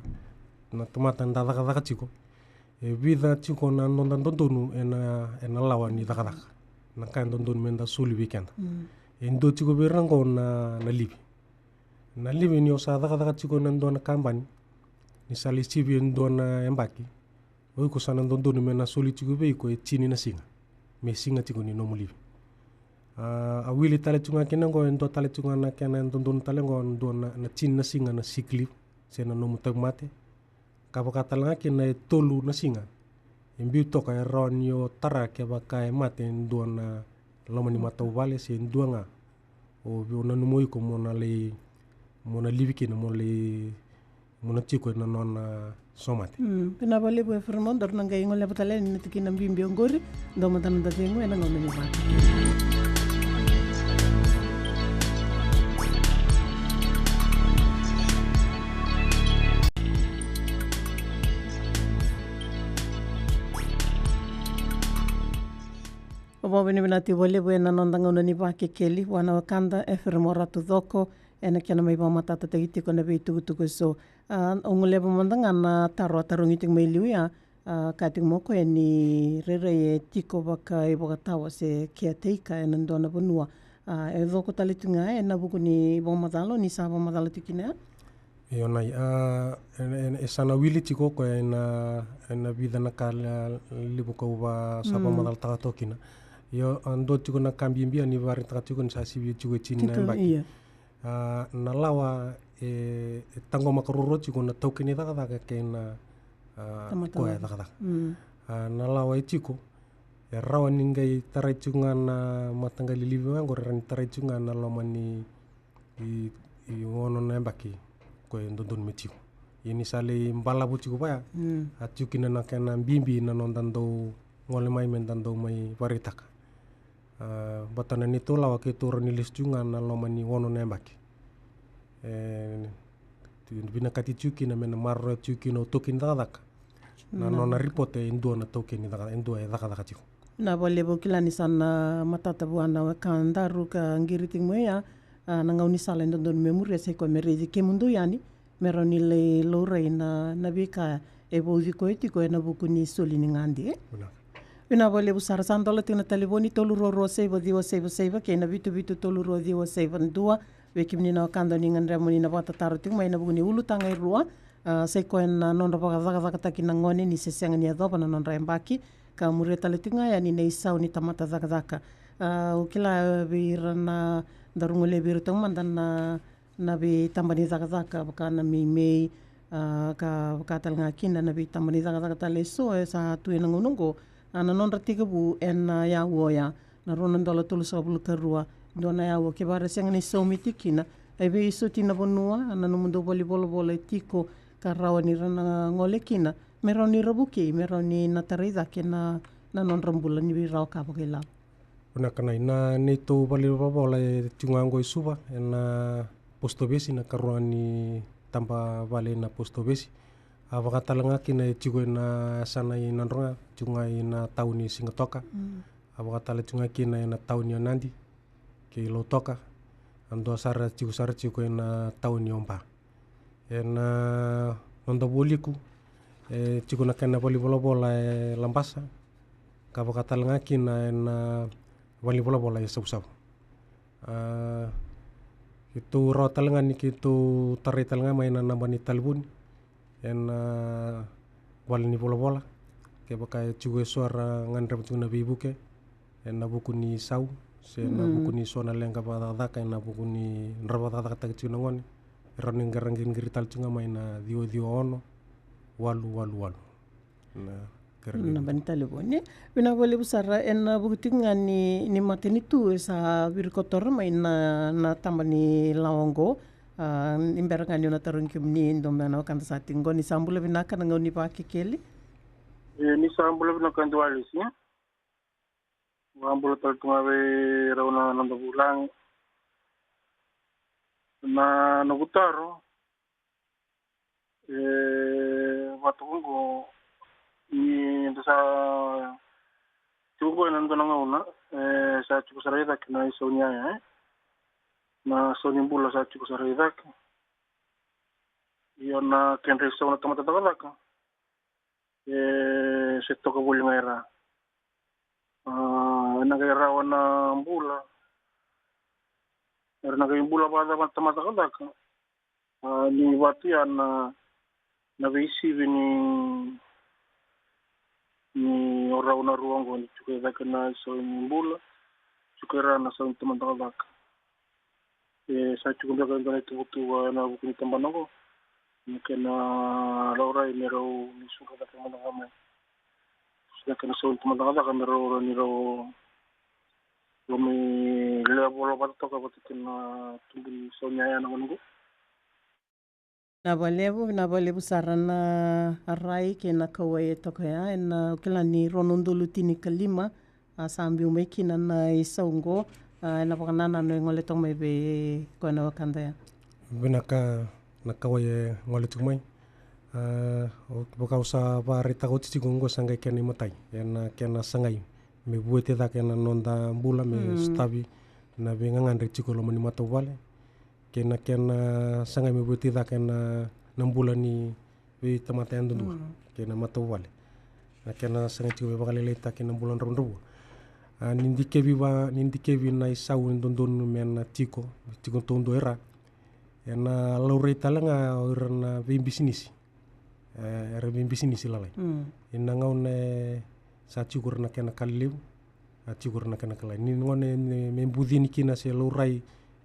na tamata da cakacaka tiko. E vica tiko na noda dodonu ena, ena lawa ni cakacaka. Na ka e dodonu meda soli vei keda. Mm. E dua tiko vei ira qo na, na livi. Na livi ni o sa cakacaka tiko ena dua na kabani, ni sa lai sivi e dua na yabaki. O iko sa na dodonu me na soli tiko vei iko e tini na siga. Me siga tiko ni nomu livi. A, a wili tale tiko ga kina qo, e dua tale tiko ga na kena dodonu tale qo, dua na, na tini na siga na sick leave, se na nomu tauvimate. Ka vaka tale ga kina e tolu na siga. e biu toka, e rawa ni o tara kevaka e mate e dua na loma ni matavuvale se dua ga. O, o nanuma o iko mo na lai, mo na livi kina, mo lai, mo na tiko ena nona somate. Mm, vinaka vakalevu Efirema, daru na qai goleva tale yani na tikina bibi oqori. Dua mada na noda cegu ena gauna ni vaka. Au vakavinavinaka tiko vakalevu ena noda gauna ni Vakekeli vua na wekada Efirema Ratu Coko ena kena mai vakamatatataki tiko na veitukutuku eso. A, au goleva mada ga na taro a tarogi tiko mai liu ya, a, kaya tiko mai o koya ni rairai e tiko vakaivakatawa se caretaker ena dua na vanua. A, e coko tale tiko ga ena vuku ni vakamacala o ni sa vakamacala tiko kina ya? Io, na, a, e, e, e sa na wili tiko o koya ena, ena vica na ka le-, levu kau va-, sa vakamatatataka toka kina. Io, a, dua tiko na ka bibi ni vakaraitaka tiko ni sa sivia tiko e tini na yabaki. Io. A, na lawa e, e taqomaka ruarua tiko na taukei ni cakacaka kei na, a, koya e cakacaka. Mm. A, na lawa e tiko, e rawa ni qai tarai tiko ga na mataqali livi vaqori, e rawa ni tarai tiko ga na loma ni i, i ono na yabaki ko e dodonu me tiko. Ia ni sa lai balavu tiko vaya, mm, a tiko kina na kena bibi na noda dau gole mai me da dau mai vakaraitaka. A, baleta na neitou lawa keitou rawa ni lesu tiko ga na loma ni ono na yabaki. E, tu-, vinakati tiko kina me na maroroya tiko kina o taukei ni cakacaka na, na nona ripote e dua na taukei ni caka-, e dua e cakacaka tiko. Na vakalevu, au kila ni sa na matata vua na wekadaru ka qiri tiko mai ya, a, na gaunisala e dodonu me muria sa i koya me raici kemudou yani, me rawa ni lai laurai na, na veika e vauci koya tiko ena vuku ni soli ni gadi, e? Vinaka. Vinaka vakalevu sara. Sa dola tiko na talevoni tolu rua rua saiva ciwa saiva saiva kei na vitu vitu tolu rua ciwa saiva dua. Vei kemuni na wekada ni gadreva mo ni na vakatataro tiko mai ena vuku ni ulutaga e rua, a, sa i koya na nodra vakacakacakataki na gone ni se sega ni yacova na nodra yabaki, ka muria tale tiko ga yani na isau ni tamata cakacaka. A, au kila vei ira na, daru golevi ira toka mada na, na veitaba ni cakacaka vaka na meimei, a, ka vaka tale ga kina na veitaba ni cakacaka tale eso e sa tu ena gauna oqo. A, na nodra tekivu ena yaua oya, na rua na dola tolusagavulu ka rua, dua na yaua, kevaka ra sega ni saumi tiko kina, e vei soti na vanua, a, na nomudou valenivolavola e tiko ka rawa ni ra na gole kina, me rawa ni ra vukei, me rawa ni na tarai cake na, na nodra bula ni veirawa ka vakailavo. Vinaka. Na, na neitou valenivolavola e tiko ga oqo e Suva, ena post office, na karua ni taba vale na post office. A, vaka tale ga kina e tiko ena yasana i Nadroga, tiko ga ena tauni Sigatoka. Mm. A, vaka tale tiko ga kina ena tauni o Nadi kei Lautoka. A, dua sara tiko sara tiko ena tauni o Ba. Ena, a, noda vualiku, e tiko na kena valenivolavola e Labasa, ka vaka tale ga kina ena, a, valenivolavola e Savusavu. A, keitou rawa tale ga ni keitou tarai tale ga mai na naba ni talevoni ena, a, valenivolavola. Kevaka e tiko eso era gadreva tiko na veivuke ena vuku ni sau se na, mm, vuku ni so na leqa vakacakacaka, ena vuku ni nodra vakacakacakataki tiko na gone, e rawa ni qai ra qiriqiri tale tiko ga mai na ciwa ciwa ono, walu walu walu. Na, na naba ni talevoni. Vinaka vakalevu sara. Ena vuku tiko ga ni, ni matanitu e sa virikotora mai na, na taba ni lawa oqo. A, ni bera ga niu na tarogi kemuni, dua mai na wekada sa tiko oqo, ni sa bula vinaka na gauna ni Vakekeli. E, ni sa bula vinaka Dualesi. Vakabula tale tu ga vei rau na noda vulagi. Na noqu taro, e, vata oqo, ni da sa tiko ena dua na gauna, e, sa tiko sara i cake na isau ni yaya, e? Na sau ni bula sa tiko sara i cake. Io, na kedra isau na tamata cakacaka, e, se toka voli ga e ra. A, ena qai rawa na bula. Era na qai bula vakacava na tamata cakacaka? A, ni vatu ya na, na veisivi ni, ni o rau na rua oqo, ni tiko e cake na sau ni bula, tiko e ra na sau ni tamata cakacaka. E sa tiko beka e dua na ituvatuva ena vuku ni tabana oqo, na kena laurai me rau ni suka cake mada ga mai. na kena sau ni tamata cakacaka me rau rawa ni rau, rau mai lewe vola vata toka vata kei na tubu ni sau ni yaya na gauna qo. Vinaka vakalevu, vinaka vakalevu sara na rai kei na kauwai e toka ya ena, au kila ni rua na udolu tinikalima, a, sa biu mai kina na isau qo, a, ena vakanananu e gole toka mai vei koya na wekada ya. Vinaka na kauwai e gole tiko mai. A, o, vaka au sa vakaraitaka oti tiko, qo sa qai kena imatai ena kena sagai me vueti cake na noda bula, me, mm, sotavi na veigagadre tiko e loma ni matavuvale, kei na kena sagai me vueti cake na, na bula ni veitamata yadudua, mm, kei na matavuvale. Na kena sagai tiko me vakalailaitaki na bula dravudravua. A, ni dikevi va, ni dikevi na isau e dodonu me na tiko, tiko taudua i ra, ena laurai tale ga o ira na veibisinisi. E, era veibisinisi lalai. Mm. Ena gauna e sa tiko ira na kena ka lelevu, a tiko ira na kena ka lalai. Ni gauna e, me bucini kina se laurai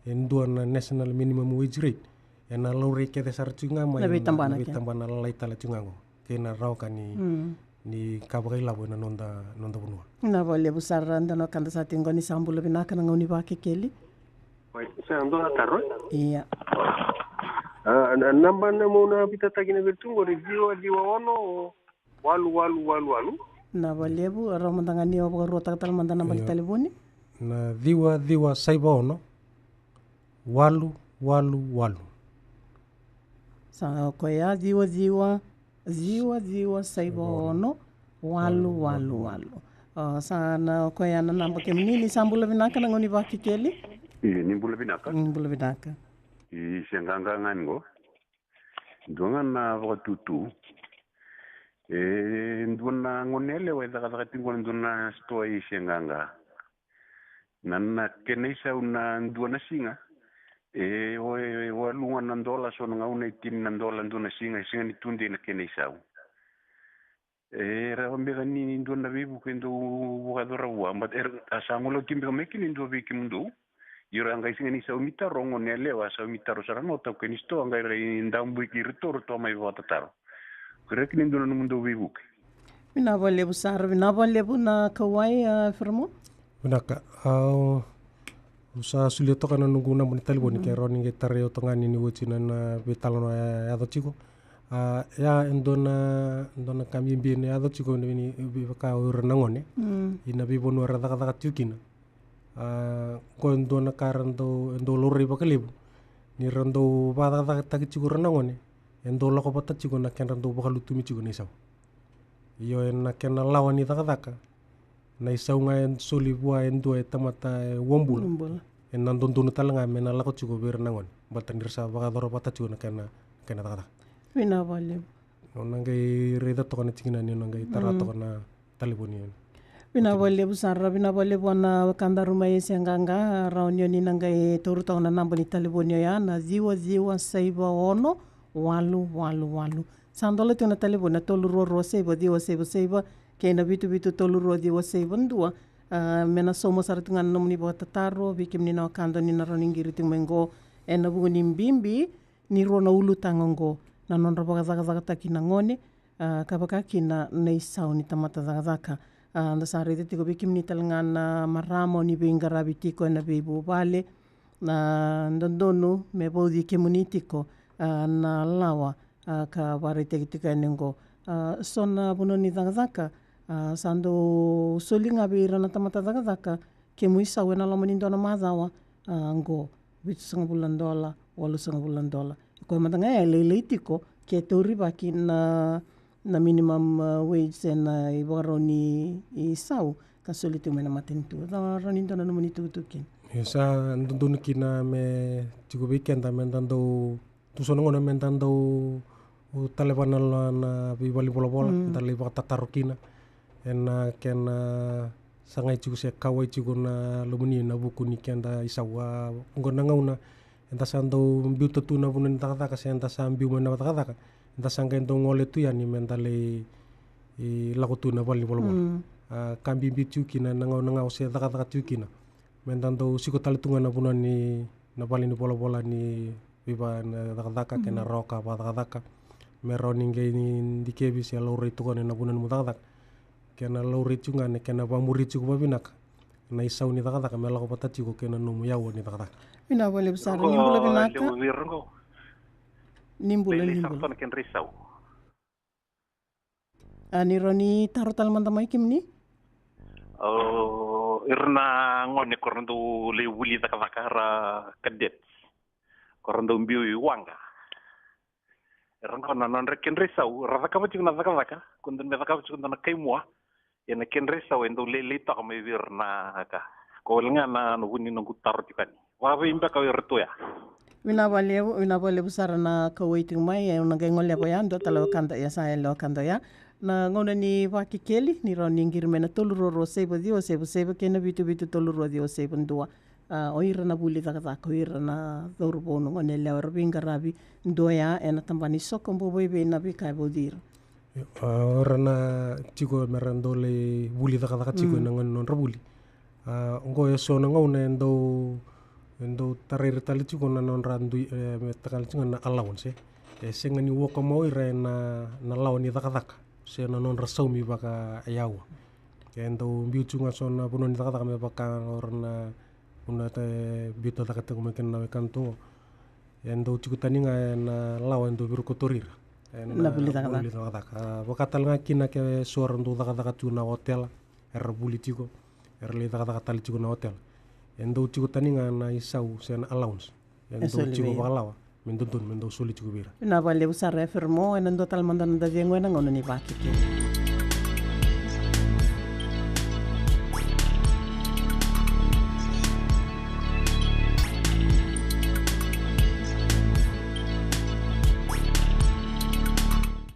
e dua na national minimum wage rate, ena laurai kece sara tiko ga mai na veitabana, na veitabana lalai tale tiko ga qo, kei na rawa ka ni, mm, ni ka vakailavo ena noda, noda vanua. Vinaka vakalevu sara, dua na wekada sa tiko qo. Ni sa bula vinaka na gauna ni Vakekeli. Oi, sa dua na taro? Ia. A, na, naba na mo na vitataki na vei tu qori, ciwa ciwa ono, walu walu walu walu. Vinaka vakalevu, a, rau mada ga ni o vakaruataka tale mada na naba ni, io, talevoni. Na ciwa ciwa saiva ono, walu walu walu. Sa o koya, ciwa ciwa, ciwa ciwa saiva ono, walu walu walu. O, sa na o koya na naba kemuni. Ni sa bula vinaka na gauna ni Vakekeli. Io, ni bula vinaka. Ni bula vinaka. I Seaqaqa ga ni qo. Dua ga na vakatutu. E dua na gone yalewa e cakacaka tiko ena dua na sitoa i Seaqaqa. Na, na kena isau na dua na siga, e, o, e, walu ga na dola, so na gauna e tini na dola dua na siga, e sega ni tudei na kena isau. E rawa beka ni dua na veivuke e dau vakayacora vua, but era, a sa gole oti beka mai kina e dua vei kemudou. Io, ra qai sega ni saumi taro, o gone yalewa a saumi taro sara ga o taukei ni sitoa, qai rai dabuiki iratou, ratou a mai vakatataro. Kerea kina e dua na nomudou veivuke. Vinaka vakalevu sara, vinaka vakalevu na kauwai, a, Feremo. Vinaka, au sa solia toka na noqu naba ni talevoni, mm, ke rawa ni qai tarai au toka ga ni, ni oti na, na veitalanoa e yaco tiko. A, ia, e dua na, dua na ka bibi e yaco tiko ni, ni, vaka o ira na gone, mm, ina veivanua era cakacaka tiko kina. A, qo e dua na ka era dau, e dau laurai vakalevu, ni ra dau vakacakacakataki tiko ira na gone, e dau lako vata tiko na kedra dau vakalutumi tiko na isau. Io, ena kena lawa ni cakacaka, na isau ga e soli vua e dua e tamata e uabula, uabula, ena dodonu tale ga me na lako tiko vei ira na gone, baleta ni ra sa vakayacora vata tiko na kena, kena cakacaka. Vinaka vakalevu. Au na qai raica toka na tikina ni, au na qai tara, mm, toka na talevoni yani. Vinaka vakalevu sara, vinaka vakalevu vua na wekadaru mai Seaqaqa, rawa ni o ni na qai taura toka na naba ni talevoni oya, na ciwa ciwa saiva ono, walu walu walu. Sa dola tiko na talevoni na tolu rua rua saiva ciwa saiva saiva, kei na vitu vitu tolu rua ciwa saiva dua. A, me na sauma sara tiko ga na nomuni vakatataro, vei kemuni na wekada ni na rawa ni qiri tiko mai qo ena vuku ni bibi ni rua na ulutaga oqo, na nodra vakacakacakataki na gone, a, ka vaka kina na isau ni tamata cakacaka. A, da sa raica tiko vei kemuni tale ga na marama o ni veiqaravi tiko ena veivuvale, na dodonu me vauci kemuni tiko, a, na lawa, a, ka vakaraitaki tiko yani oqo. A, so na vanua ni cakacaka, a, sa dau soli ga vei ira na tamata cakacaka, kemu isau ena loma ni dua na macawa, a, qo vitusagavulu na dola, walusagavulu na dola. E koya mada ga ya e lailai tiko ke taurivaki na, na minimum, a, wage se na ivakarau ni isau ka soli tiko mai na matanitu. Cava rawa ni dua na nomuni tukutuku kina? E sa dodonu kina me tiko vei keda me da dau tu so na gauna me da dau taleva na, na veivale ni volavola, mm, da lai vakatataro kina. Ena kena sagai tiko se kauwai tiko na lomani ena vuku ni keda isau. A, oqo na gauna eda sa dau biuta tu na vanua ni cakacaka se eda sa biu mai na cakacaka, eda sa qai dau gole tu yani me da lai, i, lako tu na vale ni volavola. Mm. A, ka bibi tiko kina na gauna ga o se cakacaka tiko kina, me da dau siko tale tu ga na vanua ni, na vale ni volavola ni veiva na cakacaka kei na, mm, rawa ka vakacakacaka. Me rawa ni qai ni dikevi se laurai tu ga na vanua ni nomu cakacaka. kena laurai tiko ga na kena vamuri tiko vavinaka na isau ni cakacaka me lako vata tiko kei na nomu yaua ni cakacaka. Vinaka vakalevu sara, ni bula vinaka. Ni bula, ni bula. A ni rawa ni taro tale mada mai kemuni? O ira na gone ko ra dau lai vuli cakacaka, ra cadet, ko ra dau biu i waqa. Era qo na nodra kedra isau, ra cakava tiko na cakacaka ko dua me cakava tiko dua na kaimua. Ia na kedra isau e dau lailai toka mai vei ira na ka. Ko wale ga na, na vu ni noqu taro tiko yani. Vakavei beka o ira tu ya? Vinaka vakalevu, vinaka vakalevu sara na kauwai tiko mai, e, au na qai goleva ya, dua tale wekada ya, sa yali wekada ya. Na gauna ni vakekeli, ni rawa ni qiri mai na tolu rua rua saiva ciwa saiva saiva kei na vitu vitu tolu rua ciwa saiva dua. A, o ira na vuli cakacaka, o ira na cauravou, na goneyalewa era veiqaravi dua ya ena tabana ni soko, bau vei na veika e vauci ira. Io, a, o ira na tiko me ra dau lai vuli cakacaka tiko ena gauna ni nodra vuli. A, oqo e so na gauna e dau, e dau tarai ira tale tiko na nodra dui, e, me takali tiko na allowance, e. E sega ni waka mai o ira ena, na lawa ni cakacaka se na nodra saumi vakayaua. E dau biu tiko ga so na vanua ni cakacaka me vaka o ira na vanua e biuta caka tiko mai kina na wekana tu. E dau tiko tani ga ena lawa e dau virikotori ira ena vuli cakacaka. A, vaka tale ga kina ke so era dau cakacaka tiko na otela, era vuli tiko, era lai cakacaka tale tiko na otela. E dau tiko tani ga na isau se na allowance e dau tiko vakalawa me dodonu me dau soli tiko vei ira. Vinaka vakalevu sara ya Feremo, ena dua tale mada na noda cegu ena gauna ni vakekeli.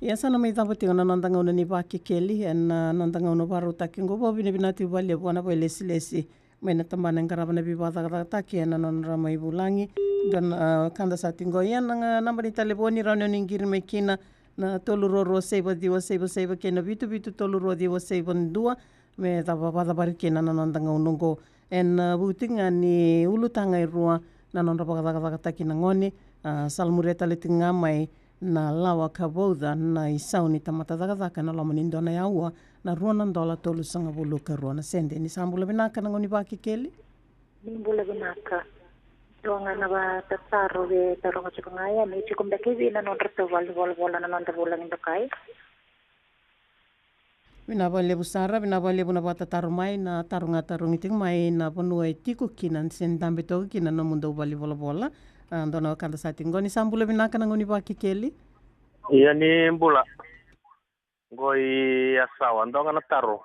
Ia sa na mai cava tiko na noda gauna ni vakekeli ena noda gauna vakarautaki oqo. Vakavinavinaka tiko vakalevu vua na vakailesilesi mai na tabana e qarava na veivakacakacakataki ena nodra mai vulagi. Dua na, a, wekada sa tiko qo. Ia na naba ni talevoni rawa ni o ni qiri mai kina na tolu rua rua saiva ciwa saiva saiva kei na vitu vitu tolu rua ciwa saiva dua. Me cava vakacavari kina na noda gauna oqo. Ena, a, vuku tiko ga ni ulutaga e rua na nodra vakacakacakataki na gone, a, salamuria tale tiko ga mai na lawa ka vauca na isau ni tamata cakacaka ena loma ni dua na yaua, na rua na dola tolusagavulu ka rua na sede. Ni sa bula vinaka na gauna ni vakekeli. Ni bula vinaka. Dua ga na vakatataro e taroga tiko ga ya, me tiko beka e vei na nodratou valenivolavola na noda vulagi dokai? Vinaka vakalevu sara, vinaka vakalevu na vakatataro mai, na taro ga tarogi tiko mai na vanua e tiko kina, se dabe toka kina na nomudou valenivolavola. A, dua na wekada sa tiko qo. Ni sa bula vinaka na gauna ni vakekeli. Ia ni bula. Qo i Yasawa, dua ga na taro.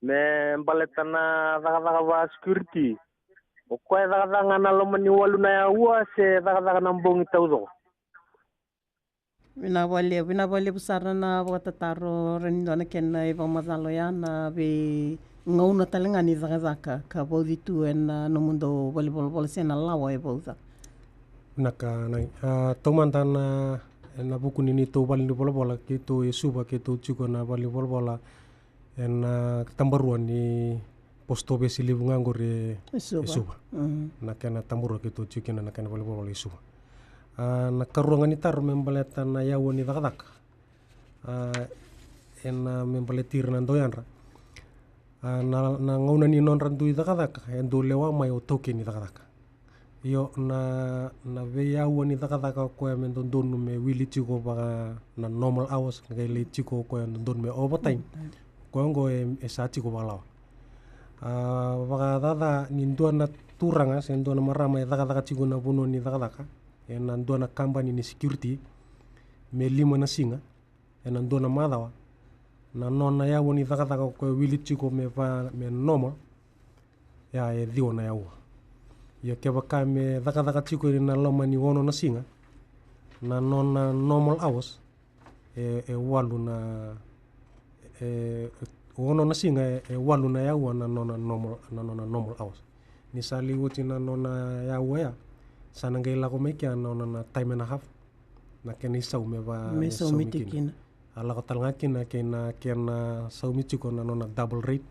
Me baleta na cakacaka va security. O koya e cakacaka ga na loma ni walu na yaua se cakacaka na bogi taucoko? Vinaka vakalevu, vinaka vakalevu sara na vakatataro. Rawa ni dua na kena ivakamacala oya na veigauna tale ga ni cakacaka ka vauci tu ena nomudou valenivolavola se na lawa e vauca. Vinaka, na, a, taumada na, ena vuku ni neitou valenivolavola, keitou e Suva, keitou tiko na valenivolavola ena, a, tabarua ni post office levu ga qori e Suva. E Suva. Mm. Na kena tabarua keitou tiko kina na kena valenivolavola e Suva. A, na karua ga ni taro me baleta na yaua ni cakacaka. A, ena, a, me baleti ira na dauyadra. A, na, na gauna ni nodra dui cakacaka e dau lewa mai o taukei ni cakacaka. Io, na, na veiyaua ni cakacaka o koya me dodonu me wili tiko vaka na normal hours, qai lai tiko o koya dodonu me overtime. Overtime. Koya oqo e, e sa tiko vakalawa. A, vakacaca ni dua na turaga se dua na marama e cakacaka tiko na vanua ni cakacaka ena dua na kabani ni security me lima na siga ena dua na macawa, na nona yaua ni cakacaka o koya e wili tiko me va, me normal, ya e ciwa na yaua. Ia kevaka me cakacaka tiko ena loma ni ono na siga, na nona normal hours e, e walu na, e, ono na siga e, e walu na yaua na nona normal, na nona normal hours. Ni sa lai oti na nona yaua ya, sa na qai lako mai kea na nona na time and a half. Na kena isau me va, me saumi kina. A lako tale ga kina kei na kena saumi tiko na nona double rate.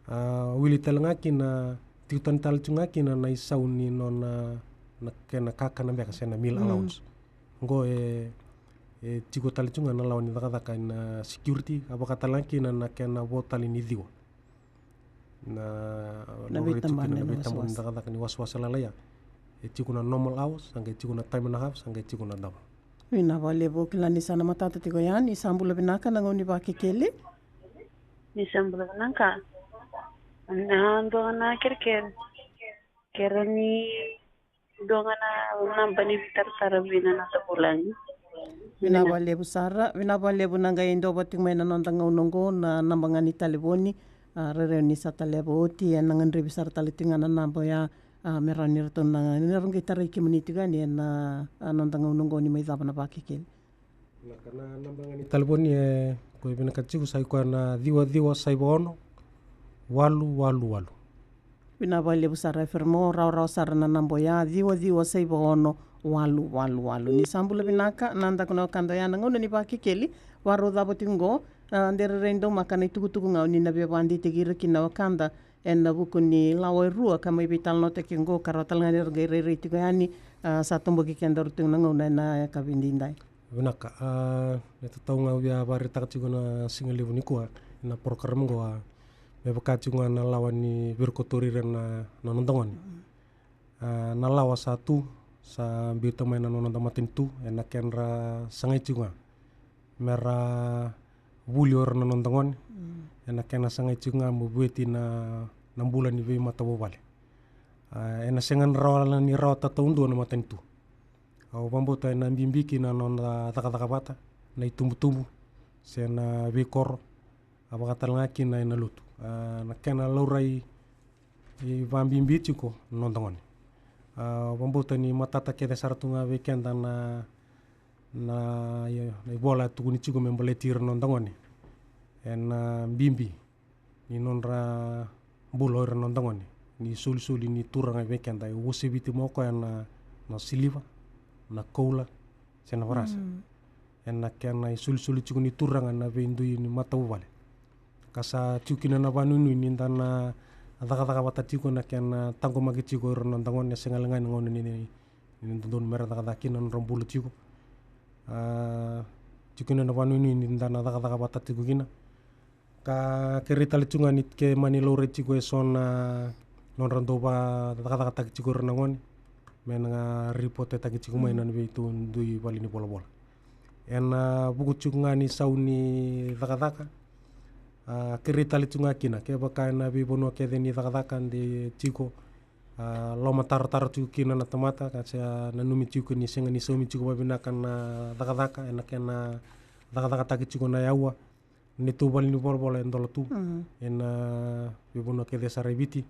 A, wili tale ga kina, tiko tani tale tiko ga kina na isau ni nona, na kena kakana beka se na meal allowance. Oqo e, E tiko tale tu ga na lawa ni cakacaka ena security, a vaka tale ga kina na kena vo tale ni ciwa. Na Na laurai tiko veitabana kina na na veitabana ni wasewase. Cakacaka ni wasewase lalai ya. E tiko na normal hours, sa qai tiko na time and a half, sa qai tiko na double. Vinaka vakalevu, au kila ni sa na matata tiko yani. Ni sa bula vinaka na gauna ni Vakekeli. Ni sa bula vinaka. Na dua ga na kerekere. Kere ni dua ga na naba ni veitaratara vei na noda vulagi. Vinaka vakalevu sara, vinaka vakalevu. Na qai dua vata tiko mai na noda gauna oqo na naba ga ni talevoni. A, rairai ni sa taleva oti, ena gadrevi sara tale tiko ga na naba oya, a, me rawa ni ratou na, ni ratou qai tarai kemuni tiko yani ena, a, noda gauna oqo ni mai cava na Vakekeli. Na ka na naba ga ni talevoni e, ko e vinakati tiko sa i koya na ciwa ciwa saiva ono, walu walu walu. Vinaka vakalevu sara Eferemo, rawarawa sara na naba oya, ciwa ciwa saiva ono, walu walu walu. Ni sa bula vinaka, na daku na wekada oya na gauna ni Vakekeli, vakarau cava tiko oqo, a, de rairai daumaka na itukutuku ga o ni na via vakadeitaki ira kina na wekada, ena vuku ni lawa e rua ka mai veitalanoataki oqo, ka rawa tale ga ni ra qai rairai tiko yani, a, sa toboki kedaru tiko na gauna ena yakavi edaidai. Vinaka, a, e tatau ga au via vakaraitaka tiko na siga levu nikua, ena program oqo, a, me vaka tiko ga na lawa ni virikotori ira na, na noda gone. Mm. A, na lawa sa tu, sa biuta mai na noda matanitu, ena kedra sagai tiko ga me ra vuli o ira na noda gone. Mm. Ena kena sagai tiko ga mo vueti na, na bula ni veimatavuvale. A, ena sega ni rawa, ni rawa tataudua na matanitu. Au vakabauta ena bibi kina na noda cakacaka vata, na itubutubu, se na veikoro, a vaka tale ga kina ena lotu. A, na kena laurai e vakabibi tiko na noda gone. A, vakabauta ni matata kece sara tu ga vei keda na, na, na ivola e tukuni tiko me baleti ira na noda gone. Ena bibi ni nodra bula o ira na noda gone. Ni solisoli ni turaga vei keda e uasiviti mai o koya na, na siliva, na koula, se na varasa. Mm. Ena kena isolisoli tiko ni turaga na veidui ni matavuvale. Ka sa tiko kina na vakanuinui ni da na cakacaka vata tiko na kena taqomaki tiko o ira na noda gone, e sega li ga ni gauna ni, ni, ni dodonu me ra cakacaka kina na nodra bula tiko. A, tiko kina na vakanuinui ni da na cakacaka vata tiko kina. Ka kerei tale tiko ga ni ke mani laurai tiko eso na nodra dau vakacakacakataki tiko ira na gone, me na ga ripotetaki tiko mai na veitou dui vale ni volavola. Ena vuku tiko ga ni sau ni cakacaka, a, kerei tale tiko ga kina kevaka ena veivanua kece ni cakacaka de tiko, a, lomatarotaro tiko kina na tamata, ka sa nanumi tiko ni sega ni saumi tiko vavinaka na cakacaka, ena kena cakacakataki tiko na yaua. Neitou vale ni volavola e dola tu. Mm. Ena veivanua kece sara e Viti.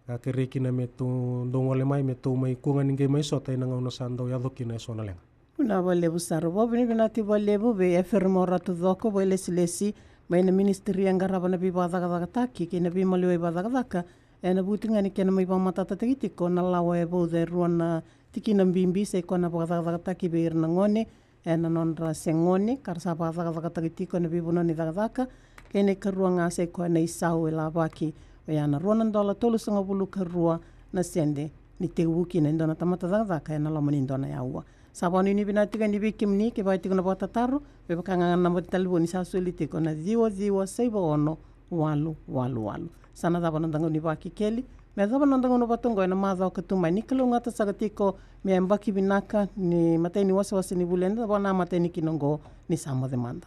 Ka kerei kina me tou dau gole mai, me tou mai kua ga ni qai mai sota ena gauna sa dau yaco kina eso na leqa. Vinaka vakalevu sara. Vakavinavinaka vakalevu vei Eferemo Ratucoko, vakailesilesi mai na ministry e qarava na veivakacakacakataki kei na veimaliwai vakacakacaka. Ena vuku ga ni kena mai vakamatatataki tiko na lawa e vauca e rua na tikina bibi, sa i koya na vakacakacakataki vei ira na gone ena nodra se gone ka ra sa vakacakacakataki tiko ena veivanua ni cakacaka. Kei na ikarua ga sa i koya na isau e lavaki, oya na rua na dola tolusagavulu ka rua na sede ni tekivu kina e dua na tamata cakacaka ena loma ni dua na yaua. Sa vakanuinui vinaka tiko yani vei kemuni, kevaka e tiko na vakatataro, me vaka ga na naba ni talevoni sa soli tiko na ciwa ciwa saiva ono walu walu walu. Sa na cava na noda gauna ni Vakekeli, me yacova na noda gauna vata oqo ena macawa ka tu mai. Ni kalougata saka tiko, me yabaki vinaka ni matai ni wasewase ni vula eda vakanamata yani kina oqo. Ni sa moce mada.